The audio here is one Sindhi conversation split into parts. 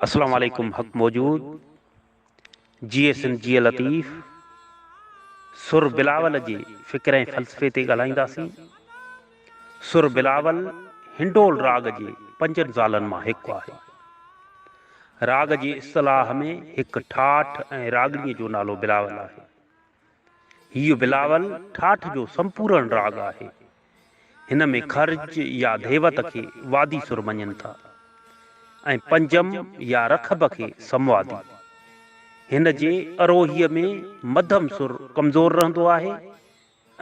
اسلام عليڪم حق موجود جيئي سنڌ جيئي لطيف سر بلاول جي فڪر ۽ فلسفي تي ڳالهائينداسين سر بلاول هنڊول راڳ جي پنجن زالن مان هڪ آهي راڳ جي اصطلاح ۾ هڪ ٺاٺ ۽ راڳڻي جو نالو بلاول آهي هيء بلاول ٺاٺ جو سمپورڻ راڳ آهي. هن ۾ خرج يا ڌيوت کي وادي سر مڃين ٿا ۽ پنجم يا رکب کي سموادي. هن جي اروهيء ۾ مڌم سر ڪمزور رهندو آهي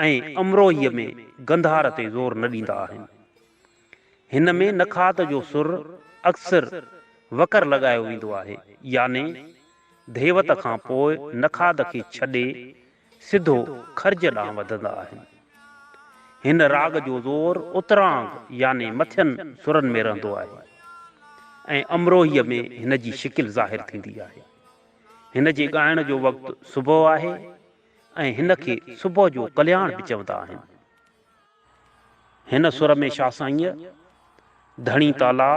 ۽ امروهيء ۾ گنڌار تي زور نه ڏيندا آهن. هن ۾ نکات جو سر اڪثر وڪر لڳايو ويندو آهي، يعني ڌيوت کان پوء نکاد کي ڇڏي سڌو خرج ڏانهن وڌندا آهن. هن راڳ جو زور اترانگ يعني مٿين سرن ۾ رهندو آهي ۽ امروهيء ۾ هن جي شڪل ظاهر ٿيندي آهي. هن جي ڳائڻ جو وقت صبح آهي ۽ هن کي صبح جو ڪلياڻ به چوندا آهن. هن سر ۾ شاهه سائينء ڌڻي تعاليٰ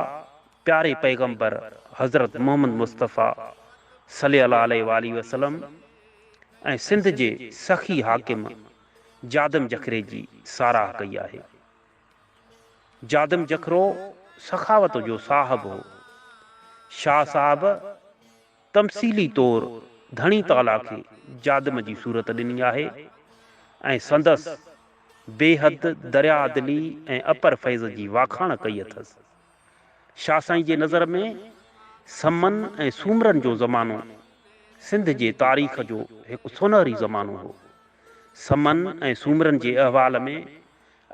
پياري پيغمبر حضرت محمد مصطفيٰ صلي الله عليه واٰله وسلم ۽ سنڌ جي سخي حاڪم جادم جکري جي ساراهه ڪئي آهي. جادم جکرو سخاوت جو صاحب هو. شاهه صاحب تمثيلي طور ڌڻي تعاليٰ کي جادم جي صورت ڏني آهي ۽ سندس بيحد درياء دلي ۽ اپر فيض جي واکاڻ ڪئي اٿس. شاهه سائين جي نظر ۾ سمن ۽ سومرن جو زمانو سنڌ جي تاريخ جو هڪ سونهري زمانو هو. سمن ۽ سومرن جي احوال ۾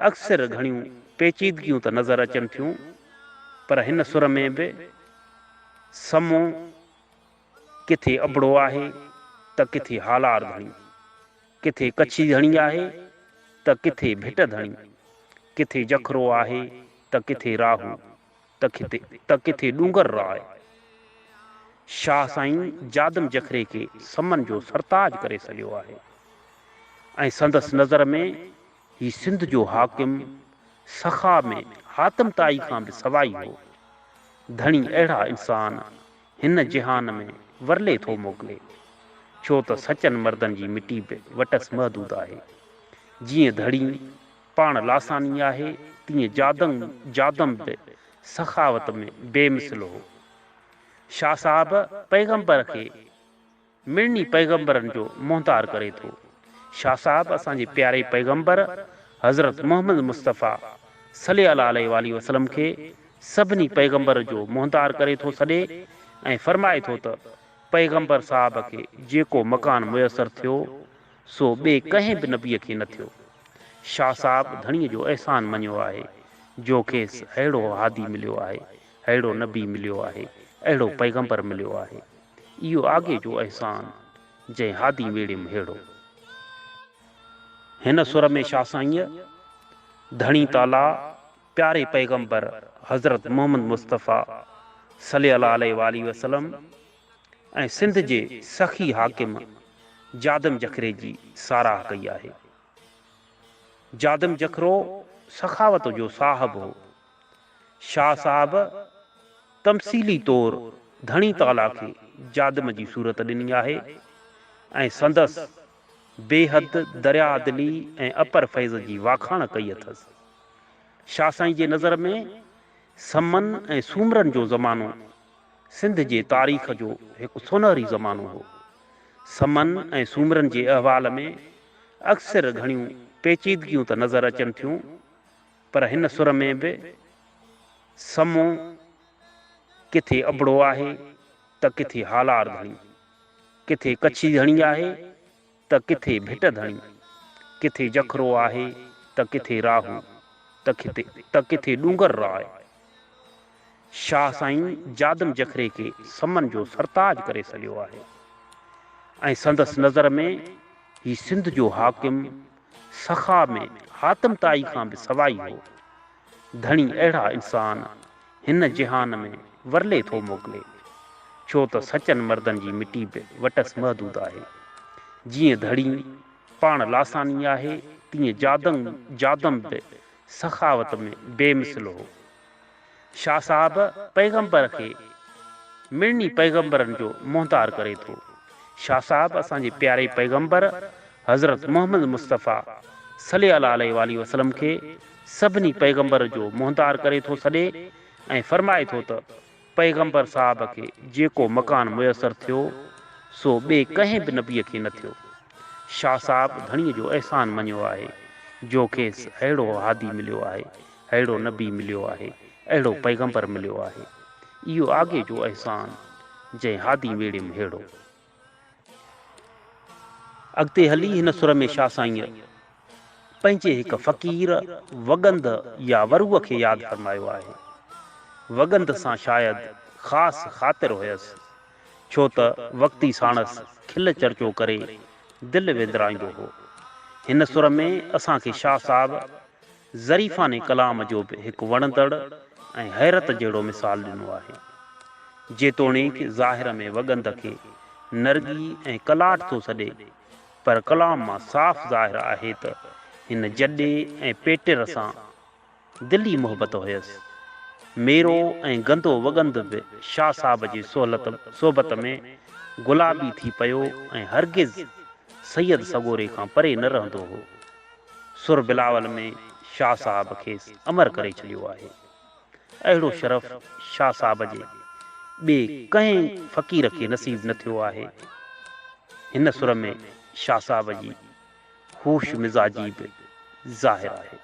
اڪثر گهڻيون پيچيدگيون ته نظر اچن ٿيون پر هن سر ۾ به سمو ڪٿي ابڙو آهي ته ڪٿي هالار ڌڻي، ڪٿي ڪڇي ڌڻي آهي ته ڪٿي ڀٽ ڌڻي، ڪٿي جکرو آهي ته ڪٿي راهو ته ڪٿي ڏونگر راء. شاهه سائين جادم جکري کي سمن جو سرتاج ڪري سڏيو آهي ۽ سندس نظر ۾ هي سنڌ جو حاڪم سخا ۾ حاتم طائي کان به سوائي هو. ڌڻي اهڙا انسان هن جهان ۾ ورلي ٿو موڪلي. ڇو ته سچن مردن جي مٽي به وٽس محدود آهي. جيئن ڌڻي پاڻ لاثاني آهي، تيئن جادم به سخاوت ۾ بي مثل هو. شاهه صاحب پيغمبر کي مڙني پيغمبرن جو منهندار ڪري ٿو. شاهه صاحب اسان جي پياري پيغمبر حضرت محمد مصطفيٰ صلي الله عليه واٰله وسلم کي سڀني پيغمبر جو منهندار ڪري ٿو سڏي ۽ فرمائي ٿو ته پيغمبر صاحب کي جيڪو مڪان ميسر ٿيو سو ٻئي ڪنهن به نبيء کي نه ٿيو. شاهه صاحب ڌڻيء جو احسان مڃيو آهي جو کيس ههڙو هادي مليو آهي، ههڙو نبي مليو آهي، اهڙو پيغمبر مليو آهي. اهو آگي جو احسان، جنهن هادي ويڙهيم ههڙو. هن سر ۾ شاهه سائينء، ڌڻي تعاليٰ، پياري پيغمبر حضرت محمد مصطفيٰ صلي الله عليه واٰله وسلم ۽ سنڌ جي سخي حاڪم جادم جکري جي ساراهه ڪئي آهي. جادم جکرو سخاوت جو صاحب هو. شاهه صاحب تمثيلي طور ڌڻي تعاليٰ کي جادم جي صورت ڏني آهي ۽ سندس بيحد درياء دلي ۽ اپر فيض جي واکاڻ ڪئي اٿس. شاهه سائين جي نظر ۾ سمن ۽ سومرن جو زمانو سنڌ جي تاريخ جو هڪ سونهري زمانو هو. سمن ۽ سومرن جي احوال ۾ اڪثر گهڻيون پيچيدگيون ته نظر اچن ٿيون پر هن سر ۾ به سمو ڪٿي ابڙو آهي ته ڪٿي هالار ڌڻي، ڪٿي ڪڇي ڌڻي آهي ته ڪٿي ڀٽ ڌڻي، ڪٿي جکرو آهي ته ڪٿي راهو ته ڪٿي ڏونگر راء. شاهه سائين جادم جکري کي سمن جو سرتاج ڪري سڏيو آهي ۽ سندس نظر ۾ هي سنڌ جو حاڪم سخا ۾ حاتم طائي کان به سوائي هو. ڌڻي اهڙا انسان هن جهان ۾ ورلي ٿو موڪلي. ڇو ته سچن مردن جي مٽي به وٽس محدود آهي. جيئن ڌڻي پاڻ لاثاني آهي، تيئن جادم به سخاوت ۾ بي مثل هو. شاهه صاحب پيغمبر کي مڙني پيغمبرن جو منهندار ڪري ٿو. شاهه صاحب اسان جي پياري پيغمبر حضرت محمد مصطفيٰ صلي الله عليه واٰله وسلم کي سڀني پيغمبر جو منهندار ڪري ٿو سڏي ۽ فرمائي ٿو ته پيغمبر صاحب کي جيڪو مڪان ميسر ٿيو سو ٻئي ڪنهن به نبيء کي نه ٿيو. شاهه صاحب ڌڻيء جو احسان مڃيو آهي جو کيس ههڙو هادي مليو آهي، ههڙو نبي مليو آهي، اهڙو پيغمبر مليو آهي. اهو آگي جو احسان جنهن هادي ميڙيم ههڙو. اڳتي هلي هن سر ۾ شاهه سائينء پنهنجي هڪ فقير وڳند يا وروء کي ياد فرمايو آهي. وڳند سان شايد خاص خاطر هيس، ڇو ته وقتي ساڻس کل چرچو ڪري دل وندرائيندو هو. هن سر ۾ اسان کي شاهه صاحب ظريفانه ڪلام جو به هڪ وڻندڙ ۽ حيرت جهڙو مثال ڏنو آهي. جيتوڻيڪ ظاهر ۾ وڳند کي نرڳي ۽ ڪلاٽ ٿو سڏي، پر ڪلام مان صاف ظاهر آهي ته هن جڏي ۽ پيٽر سان دلي محبت هيس. ميرو ۽ گندو وڳند به شاهه صاحب جي صحبت ۾ گلابي ٿي پيو ۽ هرگز سيد سڳوري کان پري نه رهندو هو. سر بلاول ۾ شاهه صاحب کيس امر ڪري ڇڏيو آهي. اهڙو شرف شاهه صاحب جي ٻئي ڪنهن فقير کي نصيب نه ٿيو آهي. هن سر ۾ شاهه صاحب جي خوش مزاجي به ظاهر آهي.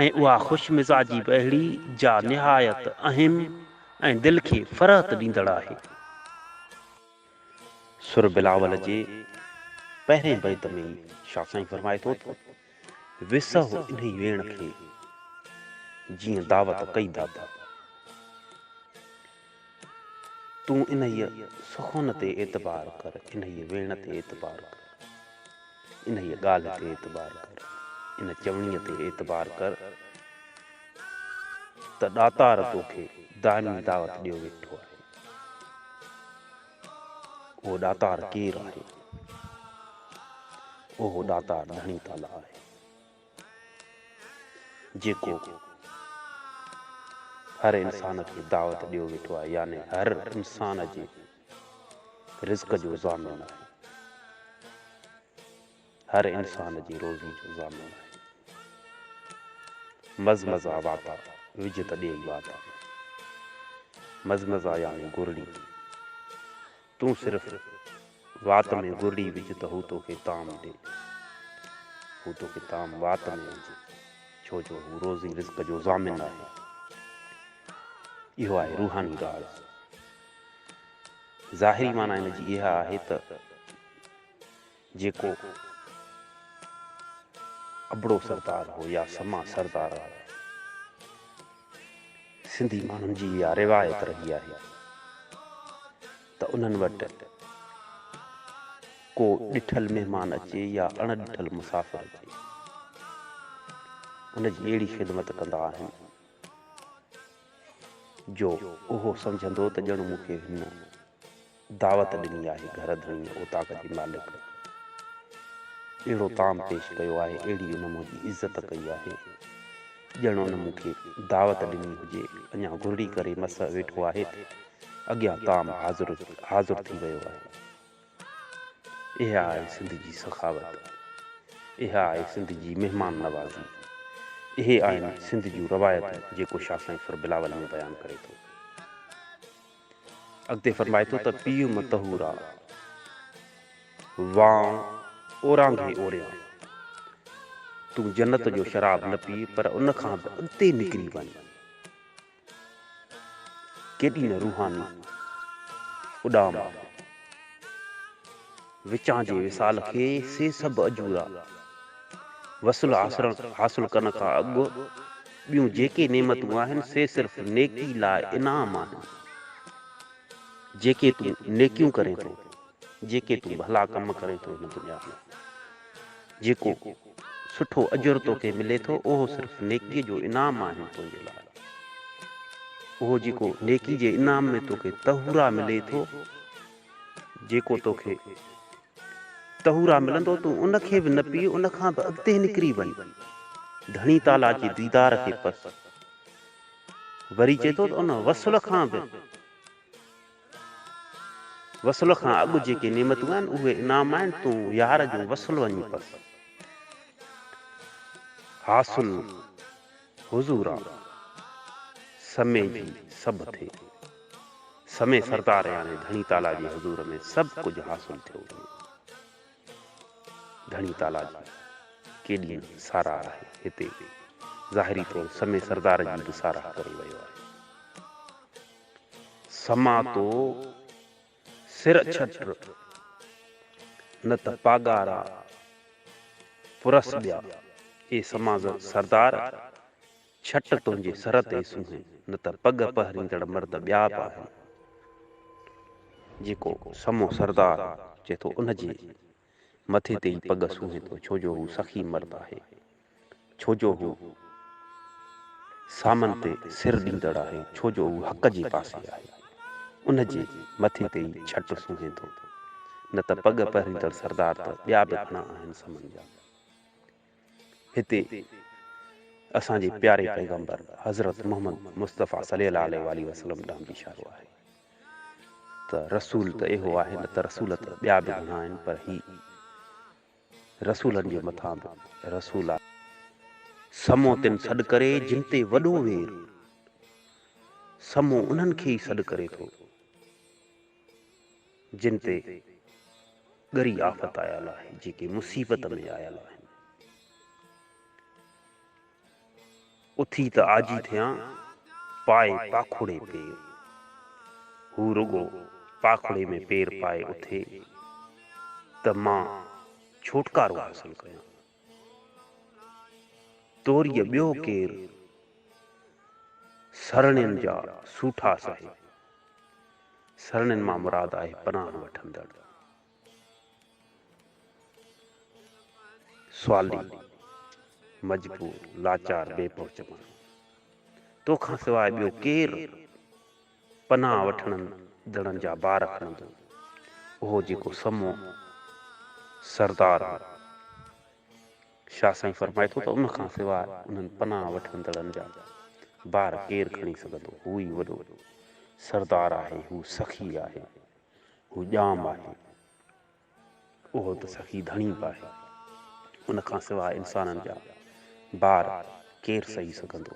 ۽ اها خوش مزاجي به اهڙي جا نهايت اهم ۽ دل کي فرحت ڏيندڙ آهي. سر بلاول جي پهرين بيت ۾ ئي شاهه سائين فرمائي ٿو ته، وسهه انهي ويڻ کي، جيئن دعوت ڪئي داتا. تون انهيء سخن تي اعتبار ڪر، انهيء ويڻ تي اعتبار ڪر، انهيء ڳالهه تي اعتبار ڪر، ان چوڻيء تي اعتبار ڪر ته ڏاتار توکي دائمي دعوت ڏيو ويٺو آهي. اهو ڏاتار ڪير آهي؟ اهو ڏاتار ڌڻي تعاليٰ آهي، جيڪو هر انسان کي دعوت ڏيو ويٺو آهي، يعني هر انسان جي رزق جو ضامن آهي. هر انسان جي روزي جو ضامن آهي. مزمزا واتا، وجهه ته ڏيئي واتا. مزمزا يعني گرڙي. تون صرف وات ۾ گرڙي وجهه ته هو توکي طعام ڏي. هو توکي طعام وات ۾ وجهي، ڇو جو هو روزي رزق جو ضامن آهي. اهو آهي روحاني راز. ظاهري معنيٰ ان جي اها آهي ته جيڪو ابڙو سردار هو يا سما سردار هو. سنڌي ماڻهن جي اها روايت رهي آهي ته انهن وٽ ڪو ڏٺل مهمان اچي يا اڻ ڏٺل مسافر اچي، ان جي اهڙي خدمت ڪندا آهن جو اهو سمجهندو ته ڄڻ مون کي هن دعوت ڏني آهي گهر ڌڻيء اوطاق جي مالڪ اهڙو طعام پيش ڪيو آهي اهڙي ان منهنجي عزت ڪئي آهي ڄڻ ان مون کي دعوت ڏني هجي اڃا گهرڙي ڪري مس ويٺو آهي ته اڳيان طعام حاضر حاضر ٿي ويو آهي اها آهي سنڌ جي سخاوت اها آهي سنڌ جي مهمان نوازي اهي آهن سنڌ جون روايتون جيڪو شاهه سائين سر بلاول ۾ بيان ڪري ٿو. اڳتي فرمائي ٿو ته پيء م طهورا، وانء اورانگهي اوريان. تون جنت جو شراب نه پيء پر ان کان به اڳتي نڪري وڃ. ڪيڏي نه روحاني اڏام آهي. وچان جي وصال کي سي سڀ اجورا. وصل حاصل ڪرڻ کان اڳ ٻيون جيڪي نعمتون آهن سي صرف نيڪي لاء انعام آهن. جيڪي تون نيڪيون ڪرين ٿو، جيڪي تون ڀلا ڪم ڪرين ٿو هن دنيا ۾، جيڪو سٺو اجر توکي ملي ٿو اهو صرف نيڪيء جو انعام آهن تنهنجي لاء. اهو جيڪو نيڪي جي انعام ۾ توکي طهورا ملي ٿو، جيڪو توکي طهورا ملندو تون ان کي به نه پيء ان کان به اڳتي نڪري وڃ ڌڻي تعاليٰ جي ديدار کي پس. وري چئي ٿو ته ان وصل کان به وصل کان اڳ جيڪي نعمتون آهن اهي انعام آهن تون يار جو وصل وڃي پس. حاصل حضور آ سمي جي سڀ ٿئي. سمي سردار يعني ڌڻي تعاليٰ جي حضور ۾ سڀ ڪجهه حاصل ٿيو وڃي. ڌڻي تعاليٰ جي ڪيڏي نه ساراهه آهي. هتي ظاهري طور سمي سردار جي به ساراهه ڪري ويو آهي. سما تو سر ڇٽ، نه ته پاڳارا پرس ٻيا. اي سما سردار! ڇٽ تنهنجي سر تي سونهين، نه ته پڳ پهريندڙ مرد ٻيا به آهن. جيڪو سمو سردار چئي ٿو ان جي مٿي تي ئي پڳ سونهين ٿو، ڇو جو هو سخي مرد آهي، ڇو جو هو سامن تي سر ڏيندڙ آهي، ڇو جو هو حق جي پاسي آهي، ان جي مٿي تي ئي ڇٽ سونهين ٿو، نه ته پڳ پهريندڙ سردار ته ٻيا به گهڻا آهن سمن جا. هتي اسان جي پياري پيغمبر حضرت محمد مصطفيٰ صلي الله عليه واٰله وسلم ڏانهن به اشارو آهي ته رسول ته اهو آهي نه ته رسول ته ٻيا به گهڻا آهن پر هي رسولن جي مٿان به رسول آهي. سمو تن سڏ ڪري جن تي وڏو وير، سمو انهن کي ئي سڏ ڪري ٿو. جن تي ڳري آفت آيل آهي، جيڪي مصيبت ۾ آيل آهن. اٿي ته آجي ٿيان، پائي پاکوڙي پير. هو رڳو پاکوڙي ۾ پير پائي اٿي ته مان ڇوٽڪارو حاصل ڪيان. توريء ٻيو ڪير سرڻين جا سوٺا سهي. سرڻين مان مراد آهي پناهه وٺندڙ. سوالي، مجبور، لاچار، بي پهچ ماڻهو. تو کان سواء ٻيو ڪير پناهه وٺندڙن جا بار کڻندو؟ اهو جيڪو سمو سردار هو. شاهه سائين فرمائي ٿو ته ان کان سواء انهن پناهه وٺندڙن جا بار ڪير کڻي سگهندو؟ هو ئي وڏو سردار آهي، هو سخي آهي، هو ڄام آهي، اهو ته سخي ڌڻي به آهي. ان کان سواء انسانن جا بار ڪير سهي سگهندو؟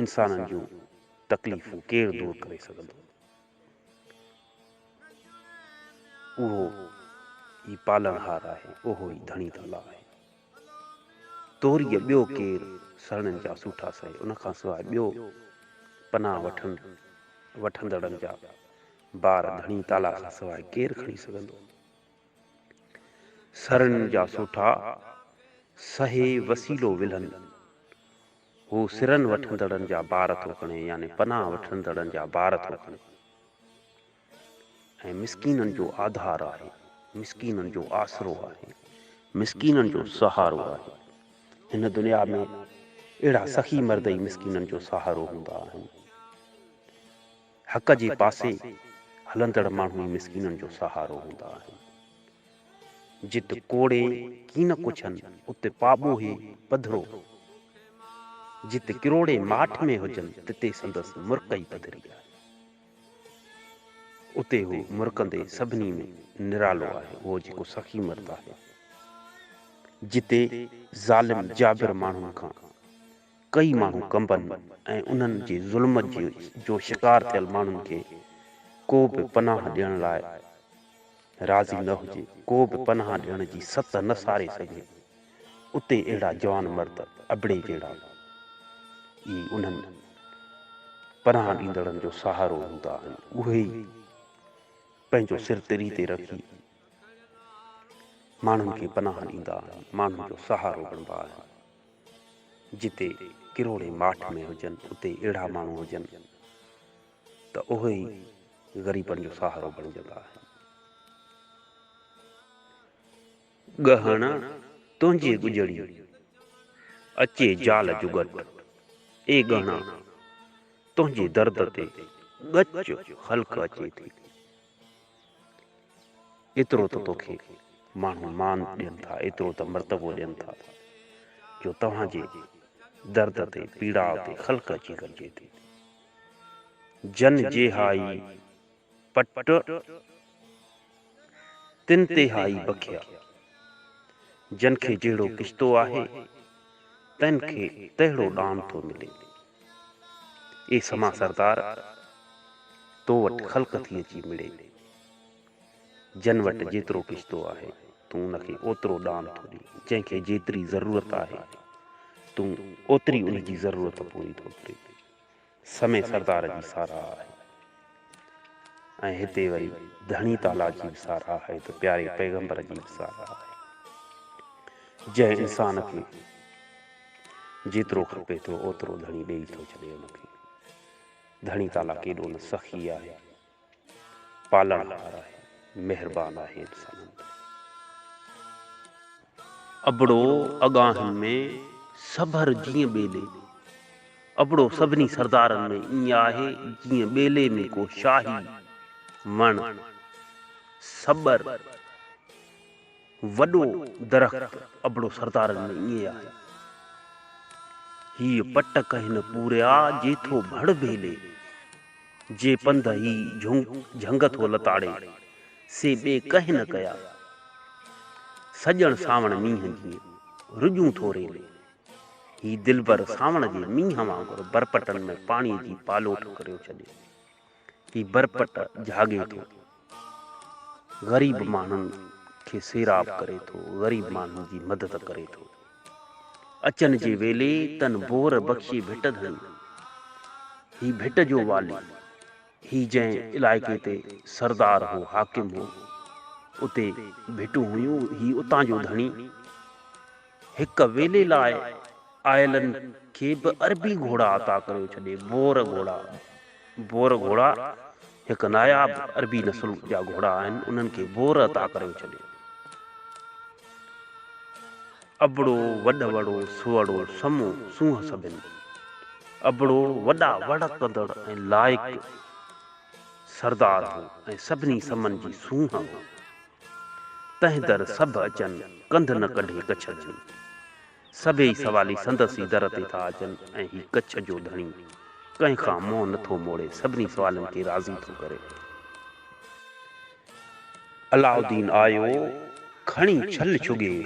انسانن جون تڪليفون ڪير دور ڪري سگهندو؟ اهو ئي پالڻهار آهي، اهو ئي ڌڻي تعاليٰ آهي. توريء ٻيو ڪير سرڻين جا سوٺا سهي، ان کان سواء ٻيو پناهه وٺندڙن جا بار ڌڻي تعاليٰ کان سواء ڪير کڻي سگهندو؟ سرڻين جا سوٺا سهي وسيلو ولهن، هو سرن وٺندڙن جا بار ٿو کڻي يعني پناهه وٺندڙن جا بار ٿو کڻي ۽ مسڪينن جو آڌار آهي، مسڪينن جو آسرو آهي، مسڪينن جو سهارو آهي. هن دنيا ۾ اهڙا سخي مرد ئي مسڪينن جو سهارو هوندا آهن. حق جي پاسي هلندڙ ماڻهو ئي مسڪينن جو سهارو هوندا آهن. جت ڪوڙي ڪين ڪڇن، ات پاٻوهي پڌرو. جت ڪروڙي ماٺ ۾ هجن، تتي سندس مرڪ ئي پڌري آهي. اتي هو مرڪندي سڀني ۾ نرالو آهي، اهو جيڪو سخي مرد آهي. جتي ظالم جابر ماڻهن کان ڪئي ماڻهو ڪنبن ۽ انهن جي ظلم جو شڪار ٿيل ماڻهن کي ڪو به پناهه ڏيڻ لاء راضي نه هجي، ڪو به پناهه ڏيڻ جي ست نه ساري سگهي، اتي اهڙا جوان مرد ابڙي جهڙا ئي انهن پناهه ڏيندڙن جو سهارو هوندا آهن، اهي ئي پنهنجو سر تري تي رکي ماڻهن کي پناهه ڏيندا آهن، ماڻهن جو سهارو بڻبا آهن. جتي ڪروڙين ماٺ ۾ هجن اتي اهڙا ماڻهو هجن ته اهي ئي غريبن جو سهارو بڻجندا آهن. ڳهڻ تنهنجي ڳجهڙي، اچي جال جڳٽ، اي ڳهڻا! تنهنجي درد تي ڳچ خلق اچي ٿي. ايترو ته توکي ماڻهو مان ڏين ٿا، ايترو ته مرتبو ڏين ٿا، جو توهان جي درد تي، پيڙاء تي خلق اچي گڏجي ٿي. جن جيهائي پٽ، تن تيهائي بکيا. جن کي جهڙو ڪشتو آهي، تن کي تهڙو ڏان ٿو ملي. اي سما سردار! تو وٽ خلق ٿي اچي مڙي. جن وٽ جيترو ڪشتو آهي، تون ان کي اوترو ڏان ٿو ڏين. جنهن کي جيتري ضرورت آهي، تون اوتري ان جي ضرورت پوري ٿو ڪرين. سمي سردار جي ساراهه آهي ۽ هتي وري ڌڻي تعاليٰ جي به ساراهه آهي ته پياري پيغمبر جي به ساراهه آهي. جنهن انسان کي جيترو کپي ٿو اوترو ڌڻي ڏيئي ٿو ڇڏي ان کي. ڌڻي تعاليٰ ڪيڏو نه سخي آهي. پالڻهار آهي، مهربان آهي انسانن تي. ابڙو اڳاهن ۾ سڀر جيئن ٻيلي. ابڙو سڀني سردارن ۾ ائين آهي جيئن ٻيلي ۾ ڪو شاهي وڻ، سٻر، وڏو درخت ابڙو سردارن ۾ ائين آهي. هيء پٽ ڪنهن نه پوريا جي ٿو ڀڙ ڀيلي. جي پنڌ هي جهنگ ٿو لتاڙي، سي ٻئي ڪنهن نه ڪيا. سڄڻ سانوڻ مينهن جيئن، رڄون ٿو ريلي. هي دلبر سانوڻ جي مينهن وانگر برپٽن ۾ پاڻيء جي پالوٽ ڪريو ڇڏي. هي برپٽ جهاڳي ٿو. غريب ماڻهن کي سيراب ڪري ٿو، غريب ماڻهن جي مدد ڪري ٿو. اچن جي ويلي تن بور بخشي ڀٽ ڌڻي. هي ڀٽ جو والي، هي جنهن علائقي تي سردار هو، حاڪم هو، اتي ڀٽون هيون، هي اتان جو ڌڻي. هڪ ويلي لاء آيلن کي به عربي گهوڙا عطا ڪريو ڇڏي، بور گهوڙا، بور گهوڙا هڪ ناياب عربي نسل جا گهوڙا آهن، انهن کي بور عطا ڪريو ڇڏي. ابڙو وڏ وڙو سوئڙو سمو سونهن سڀن. ابڙو وڏا وڙ ڪندڙ ۽ لائق سردار هو ۽ سڀني سمن جي سونهن هو. تنهن در سڀ اچن، ڪنڌ نه ڪڍي ڪڇ ڌڻي. سڀيئي سوالي سندس ئي در تي ٿا اچن ۽ هي ڪڇ جو ڌڻي ڪنهن کان منهن نه ٿو موڙي، سڀني سوالين کي راضي ٿو ڪري. علاؤالدين آيو، کڻي ڇل ڇڳي.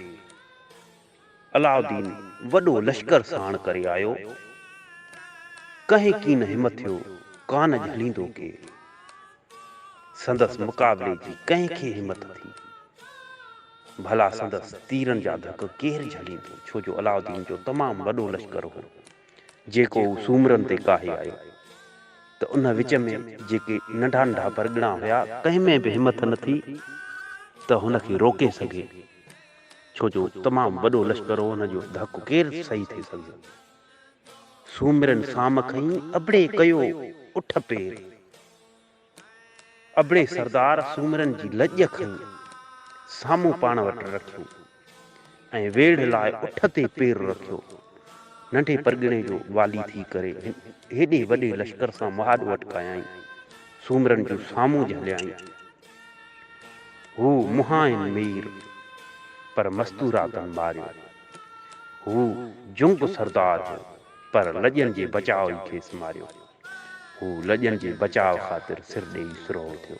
علاؤالدين وڏو لشڪر ساڻ ڪري آيو. ڪنهن ڪين همٿيو، ڪانه جهليندو ڪير. سندس مقابلي جي ڪنهن کي همت ٿي؟ ڀلا سندس تيرن جا ڌڪ ڪير جهليندو؟ ڇو جو علاؤالدين جو تمام وڏو لشڪر هو، جيڪو هو سومرن تي ڪاهي آيو، ته ان وچ ۾ جيڪي ننڍا ننڍا پرڳڻا هيا، ڪنهن ۾ به همٿ نه ٿي ته هن کي روڪي سگهي، ڇو جو تمام وڏو لشڪر هو، هن جو ڌڪ ڪير سهي ٿي سگهيو؟ سومرن سام کنئي، ابڙي ڪيو اٺ پير. ابڙي سردار سومرن جي لڄ کنئي، سامهون پاڻ وٽ رکيو ۽ ويڙهه لاء اٺ تي پير رکيو. ننڍي پرڳڻي جو والي ٿي ڪري هيڏي وڏي لشڪر سان مهاڏو اٽڪايائين. سومرن جون سامهون جهليائين. هو منهائين مير، پر مستوراتن ماريو. هو جنگ سردار هو، پر لڄن جي بچاء ئي کيس ماريو. هو لڄن جي بچاء خاطر سر ڏيئي سرهو ٿيو.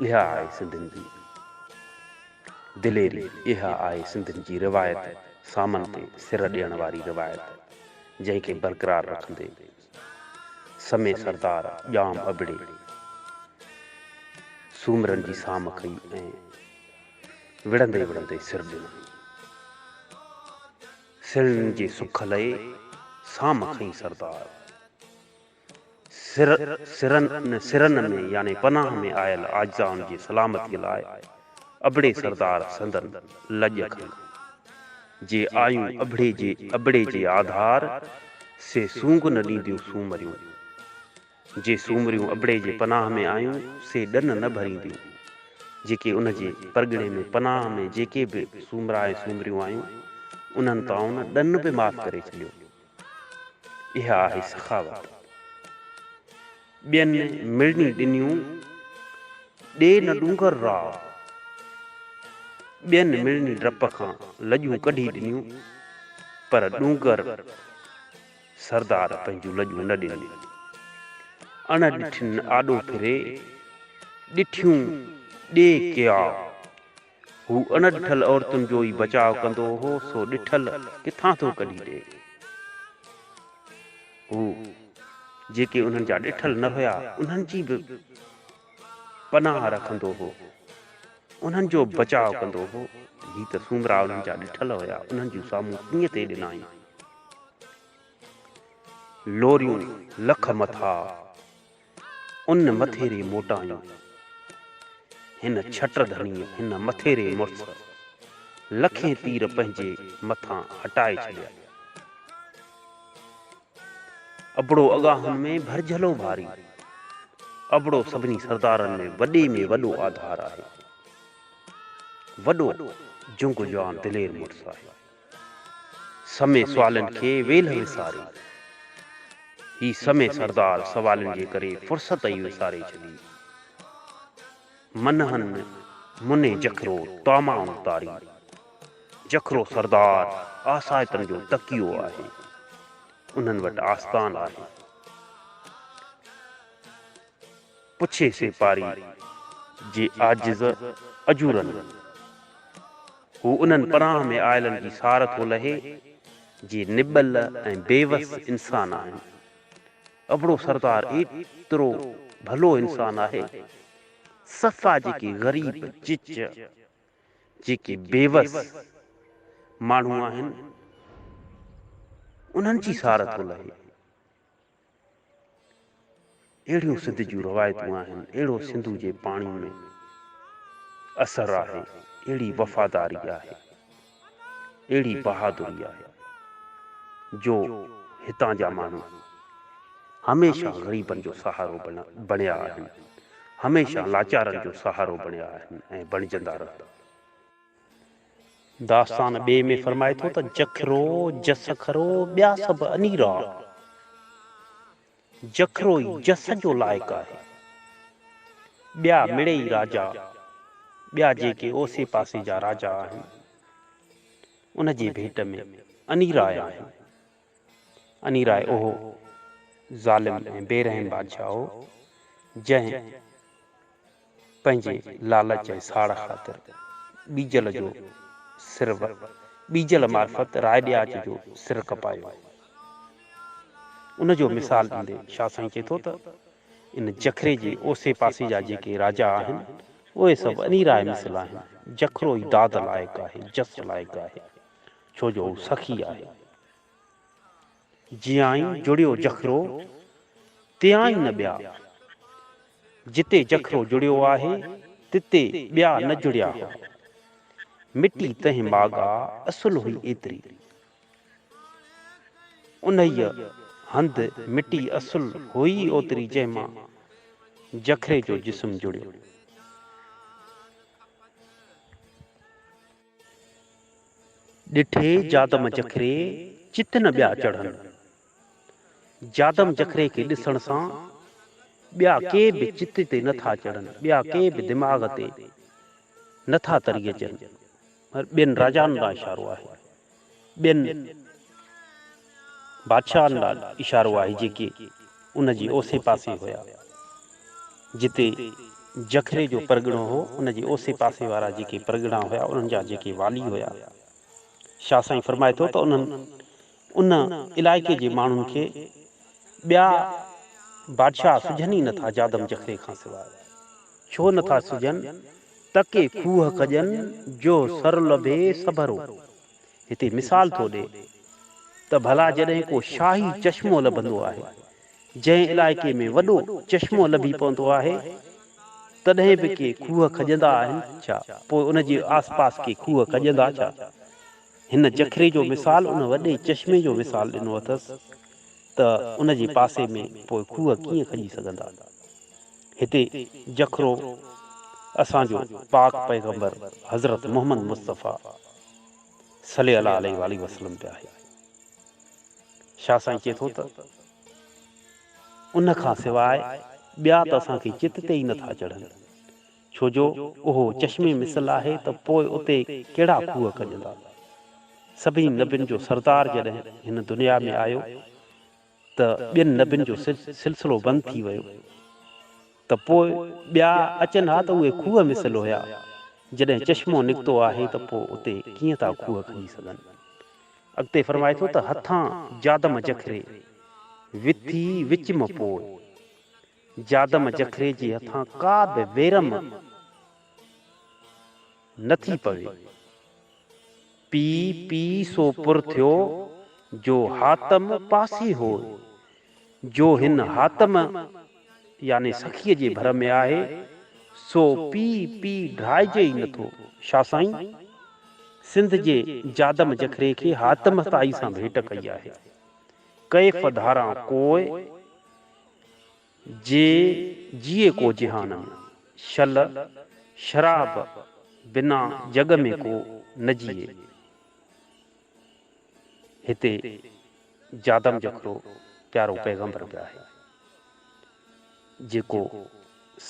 اها آهي سنڌين جي دليري، اها آهي سنڌين جي روايت، سامن تي سر ڏيڻ واري روايت، جنهن کي برقرار رکندي سمي سردار ڄام ابڙي سومرن جي سام کئي ۽ وڙهندي وڙهندي سر ڏنائين. سرن جي سک لئي سام کنئي سردار. سر سرن سرن ۾ يعني پناهه ۾ آيل عاجزائن جي سلامتيء لاء ابڙي سردار سندن لڄ کنئي. جي آيون ابڙي جي ابڙي جي آڌار، سي سونگ نه ڏينديون سومريون. جي سومريون ابڙي جي پناهه ۾ آيون، سي ڏن نه ڀرينديون. جيڪي ان جي پرڳڻي ۾ پناهه ۾ جيڪي به سومرا ۽ سومريون آيون، انهن تان ان ڏن به معاف ڪري ڇڏيو. اها آهي سخاوت. ٻين مڙني ڏنيون، ڏي نه ڏونگر راء. ٻين مڙني ڊپ کان لڄون ڪڍي ڏنيون، پر ڏونگر. سردار پنهنجون لڄون نه ڏنيون. اڻ ڏٺين آڏو ڦري، ڏٺيون ڏي ڪياء. هو اڻ ڏٺل عورتن جو ئي بچاء ڪندو هو، سو ڏٺل ڪٿان ٿو ڪڍي ڏئي. هو جيڪي انهن جا ڏٺل نه هيا، انهن جي به پناهه رکندو هو، انهن جو به بچاء ڪندو هو. هي ته سومرا انهن جا ڏٺل هيا، انهن جون سامهون ڪيئن تي ڏنائين. لوريون لک مٿا، ان مٿيري موٽايون. هن ڇٽ ڌڻيء، هن مٿيري مڙس، لکين تير پنهنجي مٿان هٽائي ڇڏيا. ابڙو اڳاهن ۾ ڀرجهلو ڀاري. ابڙو سڀني سردارن ۾ وڏي ۾ وڏو آڌار آهي. وڏو جنگ جوان دلير مڙس آهي. سمي سوالين کي ويلهه وساري. هي سمي سردار سوالين جي ڪري فرصت ئي وساري ڇڏي. منهن مني جکرو طعمائون تاري. جکرو سردار آسائتن جو تڪيو آهي. انهن وٽ آستان آهي. پڇي سيپاري جي عاجز اجورن. هو انهن پناهه ۾ آيلن جي سار ٿو لهي، جي نٻل ۽ بيوس انسان آهن. ابڙو سردار ايترو ڀلو انسان آهي، صفا جيڪي غريب، چچ، جيڪي بيوس ماڻهو آهن، انهن جي سار ٿو لهي. اهڙيون سنڌ جون روايتون آهن، اهڙو سنڌو جي پاڻي ۾ اثر آهي، اهڙي وفاداري آهي، اهڙي بهادري آهي جو هتان جا ماڻهو هميشه غريبن جو سهارو بڻيا آهن، هميشه لاچارن جو سهارو بڻيا آهن ۽ بڻجندا رهندا. داستان ٻئي ۾ فرمائي ٿو ته جکرو، جس کرو، ٻيا سڀ انيرا. جکرو ئي جس جو لائق آهي. ٻيا مڙئي راجا، ٻيا جيڪي اوسي پاسي جا راجا آهن، ان جي ڀيٽ ۾ انيراء آهن. انيراء اهو ظالم ۽ بي رحم بادشاهه هو، جنهن پنهنجي لالچ ۽ ساڙ خاطر ٻيجل جو سر ٻيجل معرفت راء ڏياچ جو سر ڪپايو. ان جو مثال ڏيندي شاهه سائين چئي ٿو ته ان جکري جي اوسي پاسي جا جيڪي راجا آهن، اهي سڀ انيراء مثل آهن. جکرو ئي داد لائق آهي، جس لائق آهي، ڇو جو هو سخي آهي. جيائين جڙيو جکرو، تيائين نه ٻيا. جتي جکرو جڙيو آهي، تتي ٻيا نه جڙيا هئا. مٽي تنهن ماڳ آ، اصل هئي ايتري. انهيء هنڌ مٽي اصل هئي ئي اوتري جنهن مان جکري جو جسم جڙيو. ڏٺي جادم جکري، چت نه ٻيا چڙهن. جادم جکري کي ڏسڻ سان ٻيا ڪي به چت تي نه ٿا چڙهن، ٻيا ڪي به دماغ تي نه ٿا تري اچن. ٻين راجائن ڏانهن اشارو آهي. ٻين بادشاهن ڏانهن اشارو آهي جيڪي ان جي اوسي پاسي هيا. جتي جکري جو پرڳڻو هو، ان جي اوسي پاسي وارا جيڪي پرڳڻا هيا، انهن جا جيڪي والي هيا. شاهه سائين فرمائي ٿو ته انهن ان علائقي جي ماڻهن کي ٻيا بادشاهه سجهن ئي نٿا جادم جکري کان سواء. ڇو نٿا سجهن؟ تڪي کوهه کڄن، جو سر لڀي سڀرو. هتي مثال ٿو ڏئي ته ڀلا جڏهن ڪو شاهي چشمو لڀندو آهي، جنهن علائقي ۾ وڏو چشمو لڀي پوندو آهي، تڏهن به ڪي کوهه کڄندا آهن ڇا؟ پوء ان جي آسپاس ڪي کوهه کڄندا ڇا؟ هن جکري جو مثال ان وڏي چشمي جو مثال ڏنو اٿس ته ان جي پاسي ۾ پوء کوهه ڪيئن کڄي سگهندا؟ هتي جکرو اسان جو پاڪ پيغمبر حضرت محمد مصطفيٰ صلي الله عليه واٰله وسلم به آهي. شاهه سائين چئي ٿو ته ان کان سواء ٻيا ته اسان کي چت تي ئي نٿا چڙهن، ڇو جو اهو چشمي مثل آهي ته پوء اتي ڪهڙا کوهه کڄندا. سڀني نبين جو سردار جڏهن هن دنيا ۾ آيو. ته ٻين نبين جو سلسلو بند ٿي ويو ته پوء ٻيا اچن ها ته اهي کوهه مثل هيا، جڏهن چشمو نڪتو آهي ته پوء اتي ڪيئن ٿا کوهه کڄي سگهن. اڳتي فرمائي ٿو ته هٿان جادم جکري، وٿي وچ م پوء. جادم جکري جي هٿان ڪا به ويرم نه ٿي پوي. پي پي سو پر ٿيو، جو حاتم پاسي هوء. جو هن حاتم يعني سخيء جي ڀر ۾ آهي، سو پي پي ڍائجي ئي نٿو. شاهه سائين سنڌ جي جادم جکري کي حاتم طائي سان ڀيٽ ڪئي آهي. ڪيف ڌاران ڪوء، جي جيئي ڪو جهان ۾. شل شراب بنا جڳ ۾ ڪو نه جيئي. هتي جادم جکرو پيارو پيغمبر به آهي، جيڪو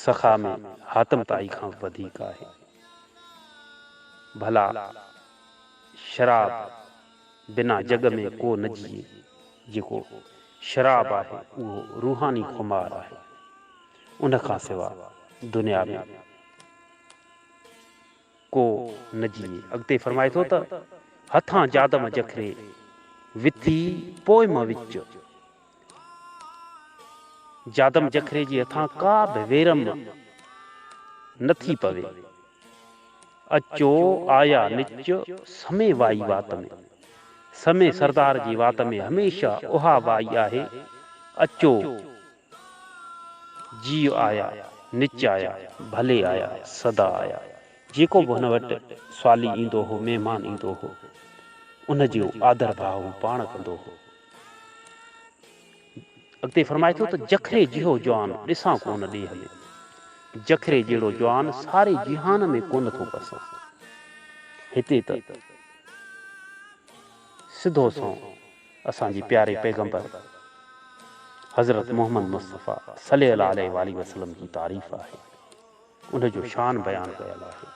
سخا ۾ حاتم طائي کان به وڌيڪ آهي. ڀلا شراب بنا جڳ ۾ ڪو نه جيئي، جيڪو شراب آهي اهو روحاني خمار آهي، ان کان سوا دنيا ۾ ڪو نه جيئي. اڳتي فرمائي ٿو ته، هٿان جادم جکري، وٿي پوء م وچ. جادم جکري جي هٿان ڪا به ويرم نه ٿي پوي. اچو آيا نچ، سمي وائي وات ۾. سمي سردار جي وات ۾ هميشه اها وائي آهي، اچو جيء آيا، نچ آيا، ڀلي آيا، سدا آيا. جيڪو به هن وٽ سوالي ايندو هو، مهمان ايندو هو، ان جو آڌر ڀاء هو پاڻ ڪندو هو. اڳتي فرمائي ٿو ته جکري جهو جوان ڏسان ڪونه ڏيهه ۾، جکري جهڙو جوان ساري جهان ۾ ڪونه ٿو پسان. هتي ته سڌو سنئون اسان جي پياري پيغمبر حضرت محمد مصطفيٰ صلي الله عليه واٰله وسلم جي تعريف آهي، ان جو شان بيان ڪيل آهي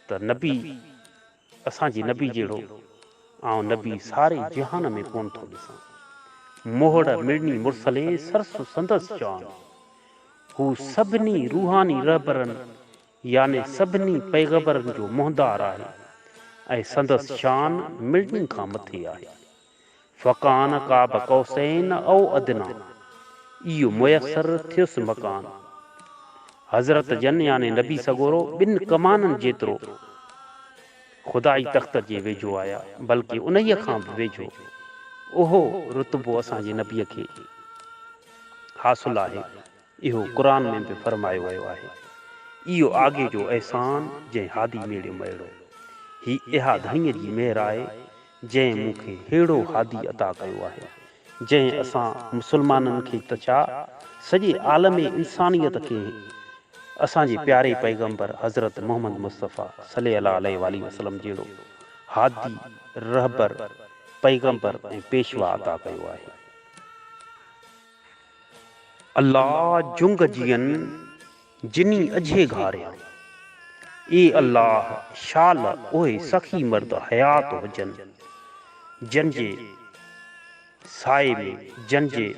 ته نبي اسان جي نبي جهڙو آئون نبي ساري جهان ۾ ڪونه ٿو ڏسان. مهڙ مڙني مرسلين سرس سندس شان. هو سڀني روحاني رهبرن يعني سڀني پيغبرن جو منهندار آهي ۽ سندس شان مڙني کان مٿي آهي. فڪان قاب قوسين او ادنيٰ، اهو ميسر ٿيس مڪان. حضرت جن يعني نبي سڳورو ٻن ڪمانن جيترو خدائي تخت جي ويجهو آيا، بلڪه انهيء کان به ويجهو. اهو رتبو اسان جي نبيء کي حاصل آهي، اهو قرآن ۾ به فرمايو ويو آهي. اهو آگي جو احسان جنهن هادي ميڙيو ميڙو. هي اها ڌڻيء جي مهر آهي جنهن مون کي ههڙو هادي عطا ڪيو آهي، جنهن اسان مسلمانن کي ته ڇا سڄي عالم انسانيت کي اسان جي پياري پيغمبر حضرت محمد مصطفيٰ صلي الله عليه واٰله وسلم جهڙو هادي، رهبر، پيغمبر ۽ پيشوا عطا ڪيو آهي. الله جنگ جيئن جني اجهي گهاريان. اي الله شال اهي سخي مرد حيات هجن، جن جي سائي ۾، جن جي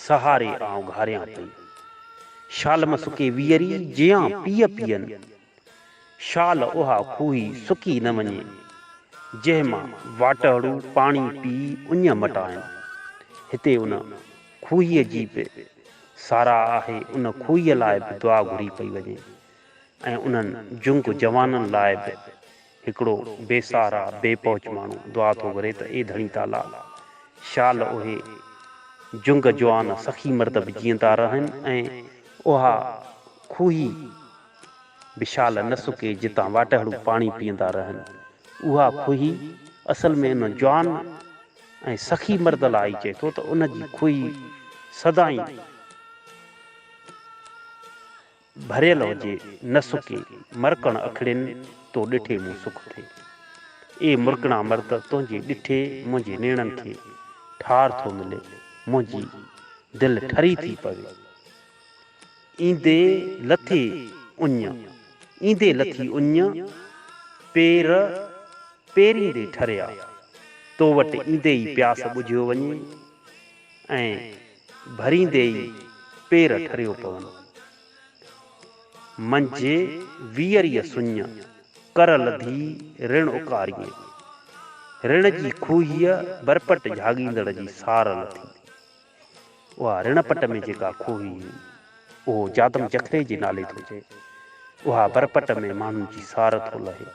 سهاري آئون گهاريان پئي. شال م سڪي ويئري جيان پيء پيئن. شال اها کوهي سڪي نه وڃي، جنهن مان واٽهڙو پاڻي پي اڃ مٽائن. هتي ان کوهيء جي به ساراهه آهي، ان کوهيء لاء به دعا گهري پئي وڃي ۽ انهن جنگ جوانن لاء به هڪڙو بي سهارا، بي پهچ ماڻهو دعا ٿو گهري ته اي ڌڻي تعاليٰ! شال اهي جنگ جوان سخي مرد به جيئندا رهن ۽ اها کوهي به شال نه سڪي جتان واٽهڙو پاڻي پيئندا رهن. اها کوهي اصل ۾ ان جوان ۽ سخي مرد لاء ئي چئي ٿو ته ان جي کوهي سدائين ڀريل هجي، نه سڪي. مرڪڻ اکڙين تو ڏٺي مون سک ٿئي. اي مرڪڻا مرد تنهنجي ڏٺي منهنجي نيڻن کي ٺار ٿو ملي، منهنجي دل ٺري ٿي پوي. ايندي لٿي اڃ، ايندي لٿي اڃ، پير پيريندي ٺريا. تو وٽ ايندي ئي پياس ٻجهيو وڃي ۽ ڀريندي ئي پير ٺريو پون. منجهه ويئريء سڃ، ڪر لڌي رڻ اڪاريين. رڻ جي کوهيء برپٽ جهاڳيندڙ جي سار لٿي. اها رڻ پٽ ۾ جيڪا کوهي هئي، اهو جادم جکري جي نالي ٿو چئي. اها برپٽ ۾ ماڻهن جي سار ٿو لهي.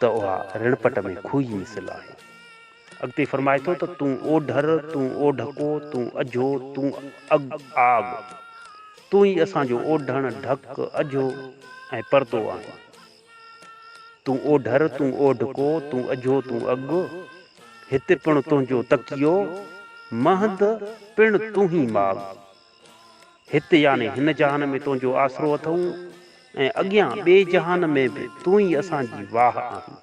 ته اها رڻپٽ ۾ کوهي مثل آهي. اڳتي فرمائي ٿو ته تون اوڍر، تون اوڍڪو، تون اجهو، تون اڳ آڳ. تون ئي اسان جو اوڍڻ، ڍڪ، اجهو ۽ پردو آهين. تون اوڍر، تون اوڍڪو، تون اجهو، تون اڳ. هت پڻ تنهنجو تڪيو، مهند پڻ تون ئي ماڳ. هت يعني هن جهان ۾ تنهنجو آسرو اٿئون ۽ اڳيان ٻئي جهان ۾ به تون ئي اسان جي واهه آهين.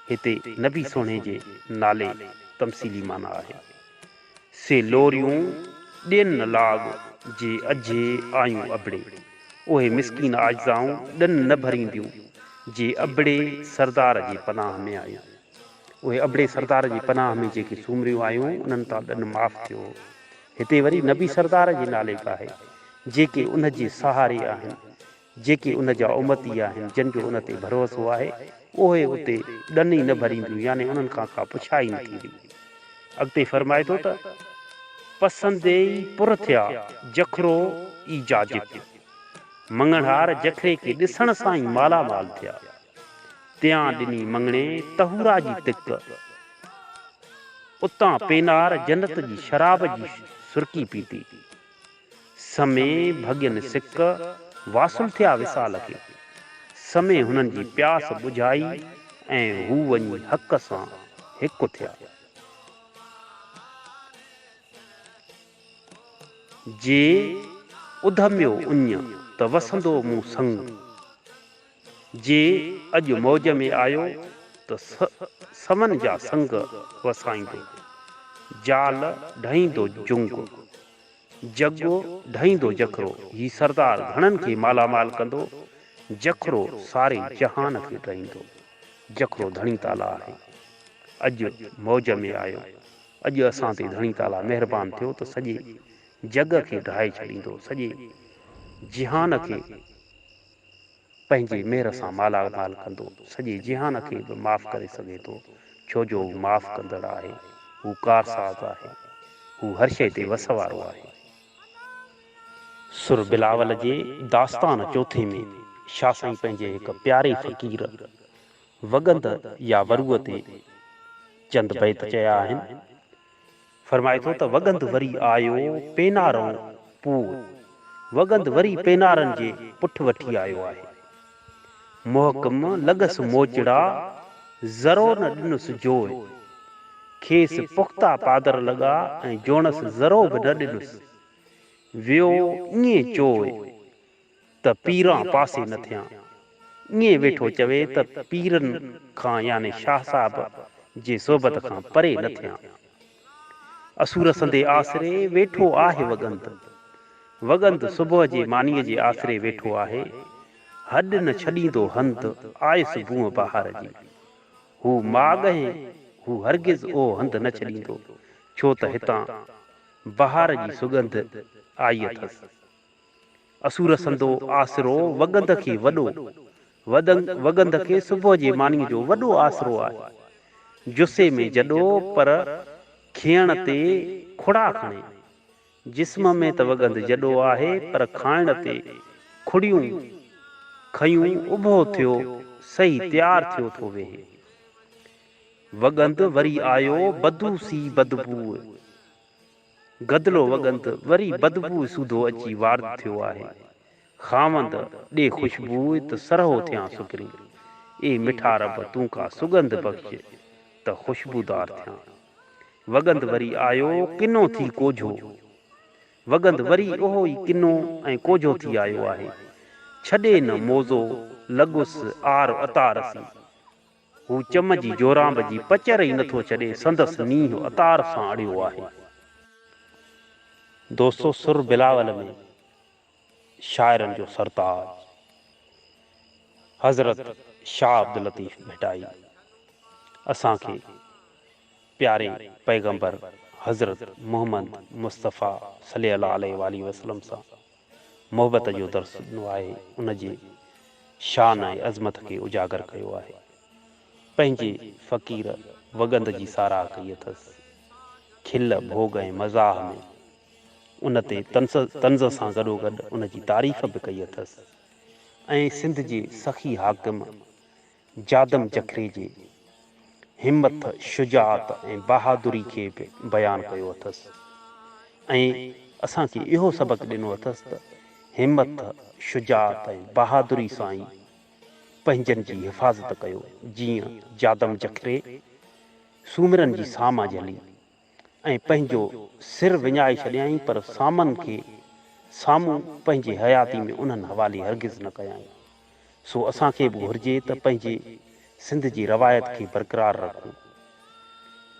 هتي نبي سهڻي جي نالي تمثيلي معنيٰ آهي. سي لوريون ڏين نه لاڳ، جي اجهي آيون ابڙي. اهي مسڪين عاجزائون ڏن نه ڀرينديون، جي ابڙي سردار جي پناهه ۾ آيون. اهي ابڙي سردار جي پناهه ۾ جيڪي سومريون آيون، انهن تان ڏن معاف ٿيو. هتي وري نبي سردار جي نالي به آهي، جيڪي ان جي سهاري آهن، جيڪي ان جا امتي آهن، جن جو ان تي ڀروسو آهي، اهي اتي ڏن ئي نه ڀرينديون يعني انهن کان ڪا پڇا ئي نه ٿيندي. اڳتي فرمائي ٿو ته، پسندي ئي پر ٿيا، جکرو ئي جاجڪ. مڱڻهار جکري کي ڏسڻ سان ئي مالا مال ٿيا. تيان ڏني مڱڻي طهورا جي تڪ. اتان پينار جنت جي شراب جي سرڪي پيتي. سمي ڀڳين سڪ، واصل ٿيا وصال کي. سمي هنن جي پياس ٻجهائي ۽ هو وڃي حق سان هڪ ٿيا. جي اڌميو اڃ ته وسندو مون سڱ. جي اڄ موج ۾ آيو ته سون جا سنگ وسائيندو، جال ڍئيندو جنگ، جڳ ڍئيندو جکرو، هي سردار گهڻن کي مالا مال ڪندو، جکرو ساري جهان کي ڍئيندو، جکرو ڌڻي تعاليٰ آهي. اڄ موج ۾ آيو، اڄ اسان تي ڌڻي تعاليٰ مهربان ٿيو ته سڄي جڳ کي ڍائي ڇڏيندو، سڄي جهان کي پنهنجي مهر سان مالا مال ڪندو، سڄي جهان کي به معاف ڪري سگهي ٿو، ڇو جو هو معاف ڪندڙ آهي، هو ڪارساز آهي، هو هر شيء تي وس وارو آهي. سر بلاول جي داستان چوٿين ۾ شاهه سائين پنهنجي هڪ پياري فقير وڳند يا وروء تي چند بيت چيا آهن. فرمائي ٿو ته وڳند وري آيو پينارئون پوء، وڳند وري پينارن جي پٺ وٺي آيو آهي. محڪم لڳس موچڙا، ذرو نه ڏنس جوء. کيس پختا پادر لڳا ۽ جوڻس ذرو به نه ڏنس. ويو ائين چوء. ته پيران پاسي نه ٿيان. ائين ويٺو چوي ته پيرن کان يعني شاهه صاحب جي صحبت کان پري نه ٿيان. اسور سندي آسري ويٺو آهي وڳند. وڳند صبح جي مانيء جي آسري ويٺو آهي. هڏ نه ڇڏيندو هنڌ، آيس بونء بهار جي. هو ماڳ ۽ هو هرگز اهو هنڌ نه ڇڏيندو، ڇو ته هتان بهار جي سڳنڌ آئي اٿس. اسور سندو آسرو وڳند کي وڏو، وڳند کي صبح جي مانيء جو وڏو آسرو آهي. جسي ۾ جڏو پر کيڻ تي کڙا کڻي. جسم ۾ ته وڳند جڏو آهي پر کائڻ تي کڙيون کنيون اڀو ٿيو سهي تيار ٿيو ٿو ويهي. وڳند وري آيو بدوسي بدبوء. گدلو وڳنت وري بدبوء سوڌو اچي وارد ٿيو آهي. خاوند، ڏي خوشبوء ته سرهو ٿيان سپرين. اي مٺا رب تون ڪا سڳنڌ بخش ته خوشبودار ٿيان. وڳنت وري آيو ڪنو ٿي ڪوجهو. وڳنت وري اهو ئي ڪنو ۽ ڪوجهو ٿي آيو آهي. ڇڏي نه موزو لڳس آر عطار سين. هو چم جي جورانب جي پچر ئي نٿو ڇڏي، سندس نينهن عطار سان اڙيو آهي. دوستو سر بلاول ۾ شاعرن جو سرتاج حضرت شاهه عبداللطيف ڀٽائي اسان کي پياري پيغمبر حضرت محمد مصطفيٰ صلي الله عليه واٰله وسلم سان محبت جو درس ڏنو آهي، ان جي شان ۽ عظمت کي اجاگر ڪيو آهي. پنهنجي فقير وڳند جي ساراهه ڪئي اٿس. کل، ڀوڳ ۽ مزاح ۾ ان تي طنز سان گڏوگڏ ان جي تعريف به ڪئي اٿس ۽ سنڌ جي سخي حاڪم جادم جکري جي همٿ، شجاعت ۽ بهادري کي به بيان ڪيو اٿس ۽ اسان کي اهو سبق ڏنو اٿس ته همٿ، شجاعت ۽ بهادري سان ئي پنهنجن جي حفاظت ڪيو، جيئن جادم جکري سومرن جي سام جهلي ۽ پنهنجو سر وڃائي ڇڏيائين پر سامن کي سامون پنهنجي حياتي ۾ انهن حوالي هرگز نه ڪيائين. سو اسان کي به گهرجي ته پنهنجي سنڌ جي روايت کي برقرار رکون.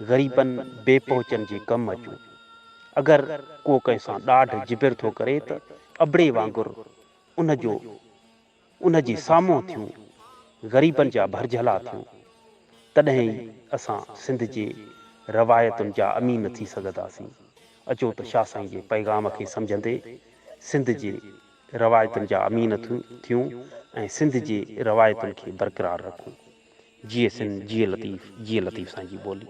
غريبن بي پهچن جي ڪم اچون. اگر ڪو ڪنهن سان ڏاڍ جبر ٿو ڪري ته ابڙي وانگر ان جو ان جي سامهون ٿيون، غريبن جا ڀرجهلا ٿيون، تڏهن ئي اسان سنڌ جي روايتن جا امين ٿي سگهنداسين. اچو ته شاهه سائين جي پيغام کي سمجهندي سنڌ جي روايتن جا امين ٿيون ۽ سنڌ جي روايتن کي برقرار رکون. جيئي سنڌ، جيئي لطيف، جيئي لطيف سائين جي ٻولي.